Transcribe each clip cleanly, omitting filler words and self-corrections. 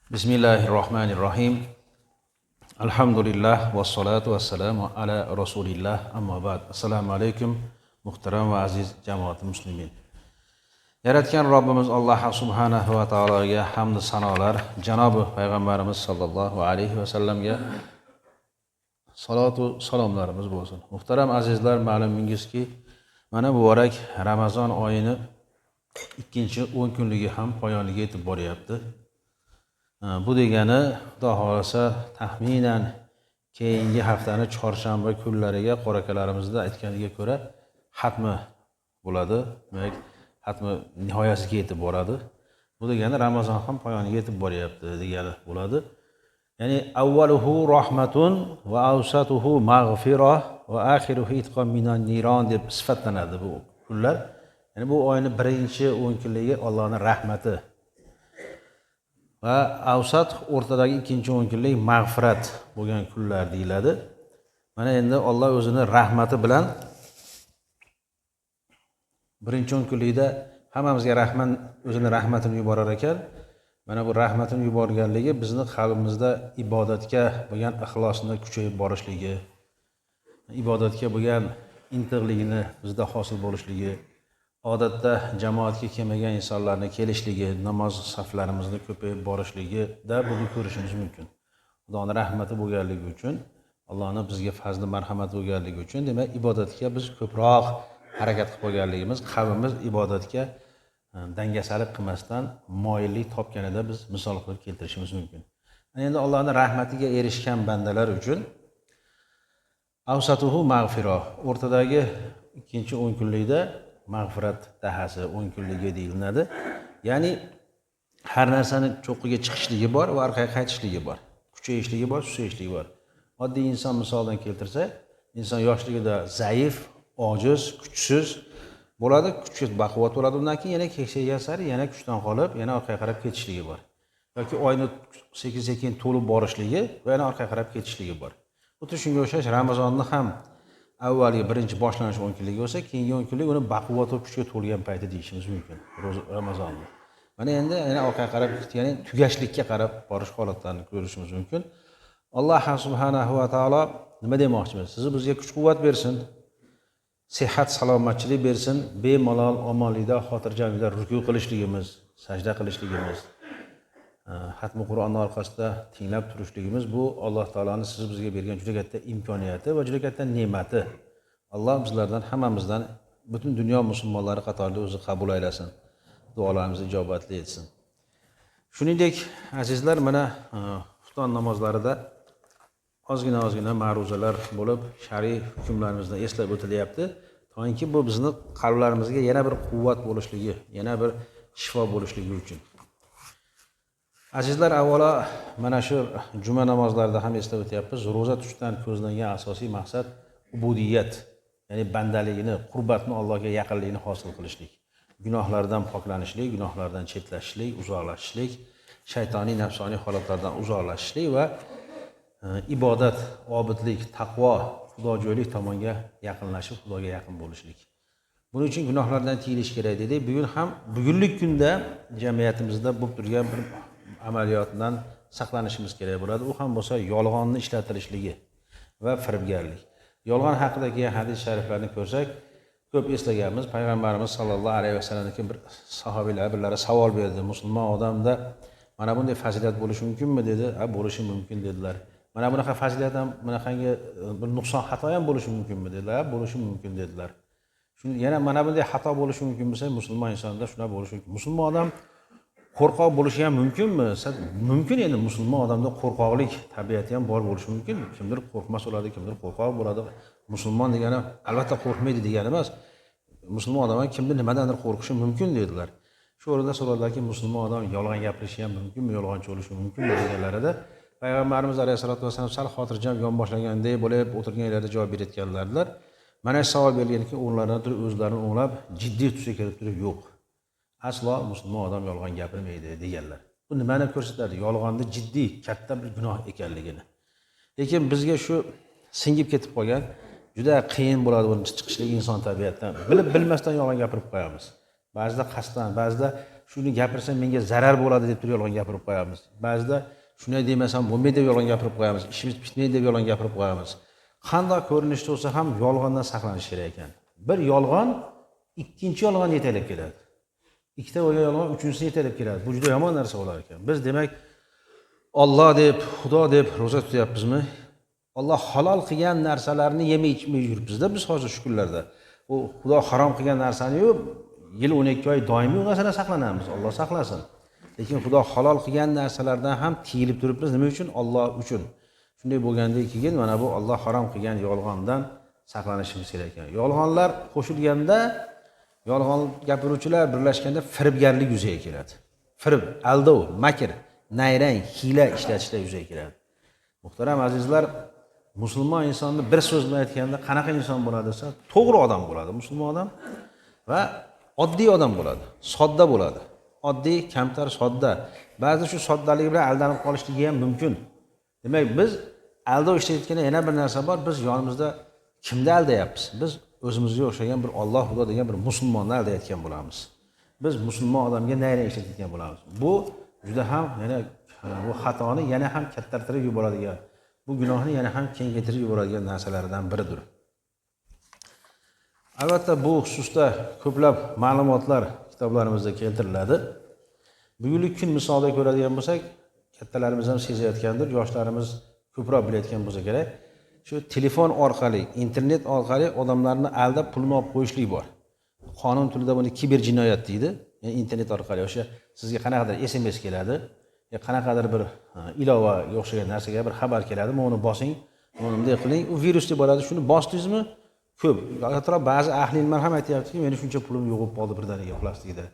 Bismillahirrohmanirrohim. Alhamdulillah vassalotu vassalamu ala rasulilloh. Ammo ba'd. Assalomu alaykum, muhtaram va aziz jamoati muslimin. Yaratgan Robbimiz Alloh subhanahu va taologa hamd sanolar, janobi payg'ambarimiz sollallohu alayhi vasallamga salotu salomlarimiz bo'lsin. Muhtaram azizlar, ma'lumingizki, mana muborak Ramazon oyini ikkinchi 10 kunligi ham poyoniga yetib boryapti. Bu degani, Xudo xohlasa, taxminan keyingi haftani chorshanba kunlariga qorakalarimizda aytganiga ko'ra xatmi bo'ladi. Demak, xatmi nihoyasiga yetib boradi. Bu degani Ramazon ham poyoniga yetib boryapti degani bo'ladi. Ya'ni avvaluhu rahmatun va avsatuhu mag'fira va axiruhu itqon minan niron deb sifatlanadi bu kunlar. Ya'ni bu oyni birinchi 10 kunligi Allohning rahmati va avsat o'rtadagi ikkinchi 10 kunlik mag'firat bo'lgan kunlar deyiladi. Mana endi Alloh o'zini rahmati bilan birinchi 10 kunlikda hammamizga rahman o'zini rahmatini yuborar ekan. Mana bu rahmatini yuborganligi bizni qalbimizda ibodatga bo'lgan ixlosni kuchayib borishligi, ibodatga bo'lgan intiqligini bizda hosil bo'lishligi, odatda jamoatga kelmagan insonlarni kelishligi, namoz saflarimizni ko'payib borishligida buni ko'rishimiz mumkin. Xudoni rahmati bo'lganligi uchun, Allohni bizga fazli marhamati bo'lganligi uchun, demak, ibodatga biz ko'proq harakat qilib qolganligimiz, qalbimiz ibodatga dangasalik qilmasdan moyillik topganida biz misol qilib keltirishimiz mumkin. Endi Allohning rahmatiga erishgan bandalar uchun avsatuhu mag'firo, o'rtadagi ikkinchi 10 kunlikda mag'firat dahasi 10 kunligi deyiladi. Ya'ni har narsani cho'qqiga chiqishligi bor va orqaga qaytishligi bor, kuchayishligi bor, susayishligi bor. Oddiy inson misoldan keltirsak, inson yoshligida zaif, ojiz, kuchsiz bo'ladi, kuchi baquvvat bo'ladi, undan keyin yana keksaygan sari yana kuchdan qolib, yana orqaga qarab ketishligi bor. Yoki oyni sekin-sekin to'lib borishligi va yana orqaga qarab ketishligi bor. Xuddi shunga o'xshash Ramazonni ham avvalgi birinchi boshlanish 10 kunligi bo'lsa, keyingi 10 kunlik uni baquvvat va kuchga to'lgan payti deyishimiz mumkin Ramazonni. Mana endi yana orqaga qarab, ya'ni tugashlikka qarab borish holatlarini ko'rishimiz mumkin. Alloh subhanahu va taolo nima demoqchimiz? Sizni bizga kuch-quvvat bersin, sihat, salomatchilik bersin, bemalol omonlikda, xotirjamlikda ruku qilishligimiz, sajda qilishligimiz, xatmi Qur'onni orqasida tinglab turishligimiz bu Alloh taoloni siz bizga bergan juda katta imkoniyati va juda katta ne'mati. Alloh bizlardan, hammamizdan, butun dunyo musulmonlari qatorida o'zi qabul aylasin, duolarimizni ijobatli etsin. Shuningdek, azizlar, mana xufton namozlarida ozgina ozgina ma'ruzalar bo'lib, shar'iy hukmlarimizni eslab o'tilyapti. Toinki bu bizni qalblarimizga yana bir quvvat bo'lishligi, yana bir shifo bo'lishligi uchun. Azizlar, avvalo mana shu juma namozlarida ham eslab o'tyapmiz. Ro'za tutishdan ko'zlangan asosiy maqsad ubudiyat, ya'ni bandaligini, qurbatni, Allohga yaqinlikni hosil qilishlik, gunohlardan poklanishlik, gunohlardan chetlashishlik, uzoqlashishlik, shaytoniy, nafsoniy holatlardan uzoqlashishlik va ibodat, obidlik, taqvo, xudojo'ylik tomonga yaqinlashib, Xudoga yaqin bo'lishlik. Buning uchun gunohlardan tiyilish kerak dedik. Bugun ham, bugunlik kunda jamiyatimizda bo'lib turgan bir amaliyotdan saqlanishimiz kerak bo'ladi. U ham bo'lsa yolg'onni ishlatilishligi va firibgarlik. Yolg'on haqida kelgan hadis shariflarni ko'rsak, ko'p eslaganmiz. Payg'ambarimiz sollallohu alayhi vasallamga bir sahobiylar birlari savol berdi. Musulmon odamda mana bunday fazilat bo'lishi mumkinmi dedi. Ha, bo'lishi mumkin dedilar. Mana bunaqa fazilat ham, bunaqangi bir nuqson, xato ham bo'lishi mumkinmi dedilar. Ha, bo'lishi mumkin dedilar. Shuni yana mana bunday xato bo'lishi mumkin bo'lsa, musulmon insonda shunaqa bo'lishi mumkin. Musulmon odam qo'rqoq bo'lishi ham mumkinmi? Mumkin endi musulmon odamda qo'rqoqlik tabiati ham bor bo'lishi mumkin. Kimdir qo'rqmas bo'ladi, kimdir qo'rqoq bo'ladi. Musulmon degani albatta qo'rqmaydi degani emas. Musulmon odam ham kimdir nimadandir qo'rqishi mumkin dedilar. Shu o'rinda so'radilarki, musulmon odam yolg'on gapirishi ham mumkinmi, yolg'onchi bo'lishi mumkinmi deganlarida payg'ambarimiz alayhisalotu vassalam sal xotirjam yonboshlaganday bo'lib o'tirgan yerlarida javob berayotganlardilar. Mana shu savol berilgandan keyin o'rinlaridan turib, o'zlarini o'nglab, jiddiy tusga kirib turib, yo'q, aslo musulmon odam yolg'on gapirmaydi deganlar. Bu nimani ko'rsatadi? Yolg'onni jiddiy, katta bir gunoh ekanligini. Lekin bizga shu singib ketib qolgan, juda qiyin bo'ladi buni chiqishlik inson tabiatidan. Bilib bilmasdan yolg'on gapirib qo'yamiz. Ba'zida qasddan, ba'zida shuni gapirsam menga zarar bo'ladi deb turib yolg'on gapirib qo'yamiz. Ba'zida shunday demasam bo'lmaydi deb yolg'on gapirib qo'yamiz, ishimiz bitmaydi deb yolg'on gapirib qo'yamiz. Qanday ko'rinishda bo'lsa ham yolg'ondan saqlanish kerak ekan. Bir yolg'on ikkinchi yolg'onni yetaklab keladi. Ikkita bo'lgan yolg'on uchinchisini yetaklab keladi. Bu juda yomon narsa bo'lar ekan. Biz demak Alloh deb, Xudo deb ro'za tutyapmizmi? Alloh halol qilgan narsalarni yemay ichmay yuribmizda biz hozir shu kunlarda. U Xudo harom qilgan narsani-yu yil 12 oy doimiy u narsadan saqlanamiz. Alloh saqlasin. Lekin Xudo halol qilgan narsalardan ham tiyilib turibmiz. Nima uchun? Alloh uchun. Shunday bo'lgandan keyin mana bu Alloh harom qilgan yolg'ondan saqlanishimiz kerak ekan. Yolg'onlar qo'shilganda, yolg'on gapiruvchilar birlashganda firibgarlik yuzaga keladi. Firib, aldov, makr, nayrang, hiyla ishlatishlar yuzaga keladi. Muhtaram azizlar, musulmon insonni bir so'z bilan aytganda qanaqa inson bo'ladi desa, to'g'ri odam bo'ladi musulmon odam va oddiy odam bo'ladi, sodda bo'ladi. Oddiy, kamtar, sodda. Ba'zi shu soddaligi bilan aldanib qolishligi ham mumkin. Demak, biz aldov ishlatayotganda yana bir narsa bor, biz yonimizda kimni aldayapmiz? Biz o'zimizga o'xshagan bir Alloh, Xudo degan bir musulmonni aldayotgan bo'lamiz. Biz musulmon odamga nayrang ishlatayotgan bo'lamiz. Bu juda ham yana bu xatoni yana ham kattartirib yuboradigan, bu gunohni yana ham kengaytirib yuboradigan narsalardan biridir. Albatta bu xususda ko'plab ma'lumotlar kitoblarimizda keltiriladi. Bugungi kun misolida ko'radigan bo'lsak, kattalarimiz ham sezayotgandir, yoshlarimiz ko'proq bilayotgan bo'lsa kerak. Shu telefon orqali, internet orqali odamlarni aldab pulini olib qo'yishlik bor. Qonun tilida buni kiber jinoyat deydi. Ya'ni internet orqali o'sha sizga qanaqadir SMS keladi, qanaqadir bir ilovaga o'xshagan narsaga bir xabar keladi, mana uni bosing, mana bunday qiling, u virus deb boradi, shuni bosdingizmi? Ko'p. Hatto ba'zi ahli ilmlar ham aytyaptiki, meni shuncha pulim yo'qolib qoldi birdaniga plastikda.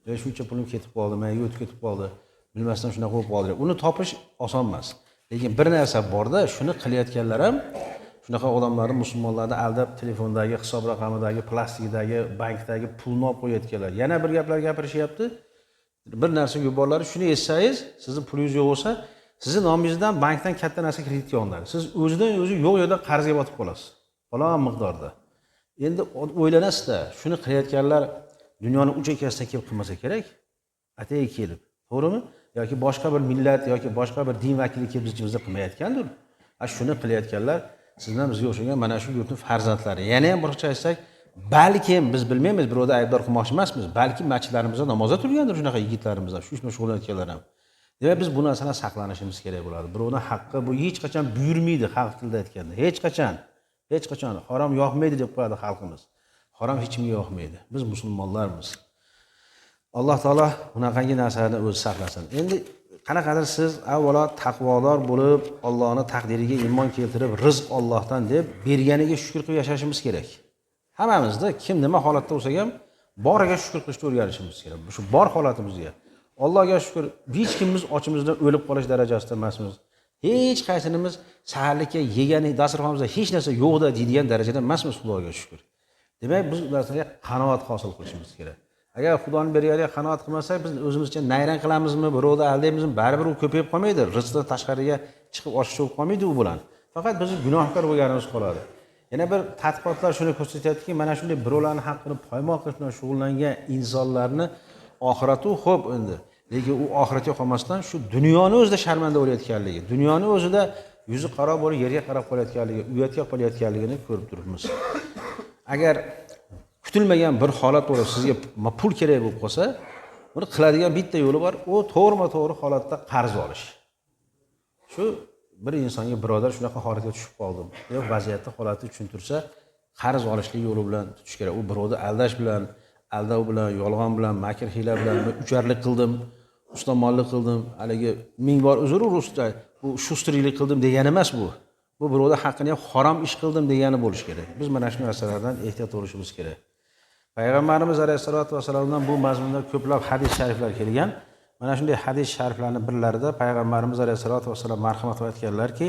Yo shuncha pulim ketib qoldi, menga o'tib ketib qoldi, bilmasdan shunaqa bo'lib qoldi. Uni topish oson emas. Lekin bir narsa borda, shuni qilayotganlar ham shunaqa odamlarni, musulmonlarni aldab telefondagi, hisob raqamidagi, plastikdagi, bankdagi pulni olib qo'yayotganlar. Yana bir gaplar gapirishyapti. Bir narsa yuboriladi, shuni eshitsangiz, sizni pulingiz yo'q bo'lsa, sizni nomingizdan bankdan katta narsa kreditga olinadi. Siz o'zidan o'zi yo'q yerdan qarzga botib qolasiz. Falon miqdorda. Endi o'ylanasizda, shuni qilayotganlar dunyoni uch chekkasidan kelib qilmasa kerak. Atay kelib, to'g'rimi? Yoki boshqa bir millat yoki boshqa bir din vakili kelib biz ichimizda qilmayotgandir. A shuni qilayotganlar sizdan bizga o'xshagan mana shu yurtning farzandlari. Yana ham boshqacha aytsak, balkim biz bilmaymiz, birovni aybdor qilmoqchi emasmiz, balkim masjidlarimizda namozda turgandir shunaqa yigitlarimiz ham, shu ish bilan shug'ullanayotganlar ham. Demak, biz bu narsadan saqlanishimiz kerak bo'ladi. Birovning haqqi bu hech qachon buyurmaydi, xalq tilida aytganda. Hech qachon, hech qachon harom yoqmaydi deb qo'yadi xalqimiz. Harom hech kimga yoqmaydi. Biz musulmonlarmiz. Alloh taolo bunaqangi narsalarni o'zi saqlasin. Endi qanaqadir siz avvalo taqvodor bo'lib, Allohning taqdiriga iymon keltirib, rizq Allohdan deb berganiga shukr qilib yashashimiz kerak. Hammamizda kim nima holatda bo'lsa ham boriga shukr qilishni o'rganishimiz kerak. Shu bor holatimizga. Allohga shukr, hech kimimiz ochimizdan o'lib qolish darajasida emasmiz. Hech qaysinimiz saharlikka yegan dasturxonimizda hech narsa yo'qda deydigan darajada emasmiz, Xudoga shukr. Demak, biz ularga qanoat hosil qilishimiz kerak. Agar Xudoning berganiga qanoat qilmasak, biz o'zimizcha nayrang qilamizmi, birovni aldaymizmi, baribir u ko'payib qolmaydi, rizqdan tashqariga chiqib oshiqcha bo'lib qolmaydi u bilan. Faqat biz gunohkor bo'lganimiz qoladi. Yana bir tadqiqotlar shuni ko'rsatyaptiki, mana shunday birovlarning haqqini poymol qilish bilan shug'ullangan insonlarni oxirati xo'p endi, lekin u oxiratga qolmasdan shu dunyoni o'zida sharmanda bo'layotganligi, dunyoni o'zida yuzi qaro bo'lib yerga qarab qolayotganligi, uyatga qolayotganligini ko'rib turibmiz. Agar kutilmagan bir holat bo'lib sizga pul kerak bo'lib qolsa, buni qiladigan bitta yo'li bor, u to'g'rima-to'g'ri holatda qarz olish. Shu bir insonga birodar shunaqa holatga tushib qoldim deb vaziyatni, holatni tushuntirsa, qarz olishlik yo'li bilan tutish kerak. U birovni aldash bilan, aldov bilan, yolg'on bilan, makr hiyla bilan ucharlik qildim, ustamonlik qildim, haligi ming bor uzr ruscha bu shustriylik qildim degani emas bu. Bu birovni haqqini ham harom ish qildim degani bo'lish kerak. Biz mana shu narsalardan ehtiyot bo'lishimiz kerak. Payg'ambarimiz alayhissalatu vassalomdan bu mazmunda ko'plab hadis shariflar kelgan. Mana shunday hadis shariflarning birlarida Payg'ambarimiz alayhissalatu vassalom marhamat qilib aytganlarki,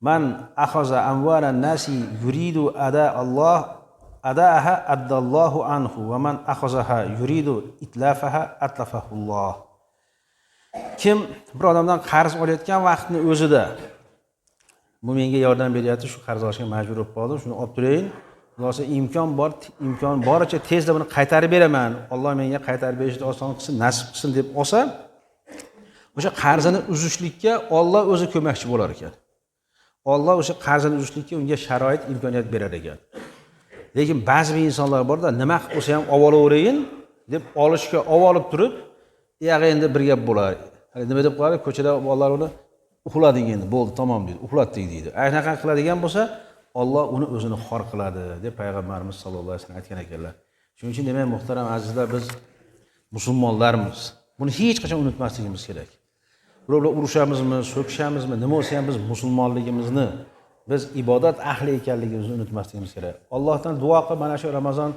man axaza amvalan nasi yuridu ada Alloh adaaha addallohu anhu va man axazaha yuridu itlafaha atlafahulloh. Kim bir odamdan qarz olayotgan vaqtni o'zida bu menga yordam beryapti, shu qarz olishga majbur bo'lib qoldim, shuni olib turayin, Xudosa imkon bor, imkon boricha tezda buni qaytarib beraman, Alloh menga qaytarib berishni oson qilsin, nasib qilsin deb olsa, o'sha qarzini uzishlikka Olloh o'zi ko'makchi bo'lar ekan. Olloh o'sha qarzini uzishlikka unga sharoit, imkoniyat berar ekan. Lekin ba'zi bir insonlar borda, nima qilib bo'lsa ham olib olaverayin deb olishga olib turib, uyog'i endi bir gap bo'lar. Nima deb qo'yadi? Ko'chada bolalar uni uxlading endi, bo'ldi, tamom deydi, uxlatdik deydi. Anaqa qiladigan bo'lsa, Olloh uni o'zini xor qiladi deb payg'ambarimiz sollallohu alayhi vasallam aytgan ekanlar. Shuning uchun demak, muhtaram azizlar, biz musulmonlarmiz. Buni hech qachon unutmasligimiz kerak. Birov bilan urushamizmi, so'kishamizmi, nima bo'lsa ham biz musulmonligimizni, biz ibodat ahli ekanligimizni unutmasligimiz kerak. Allohdan duo qilib, mana shu Ramazon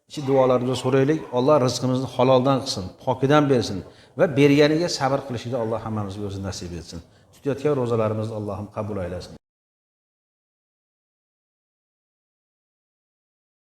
ichi duolarimizni so'raylik. Alloh rizqimizni haloldan qilsin, pokidan bersin va berganiga sabr qilishni Alloh hammamizga o'zi nasib etsin. Tutayotgan ro'zalarimizni Allohim qabul aylasin.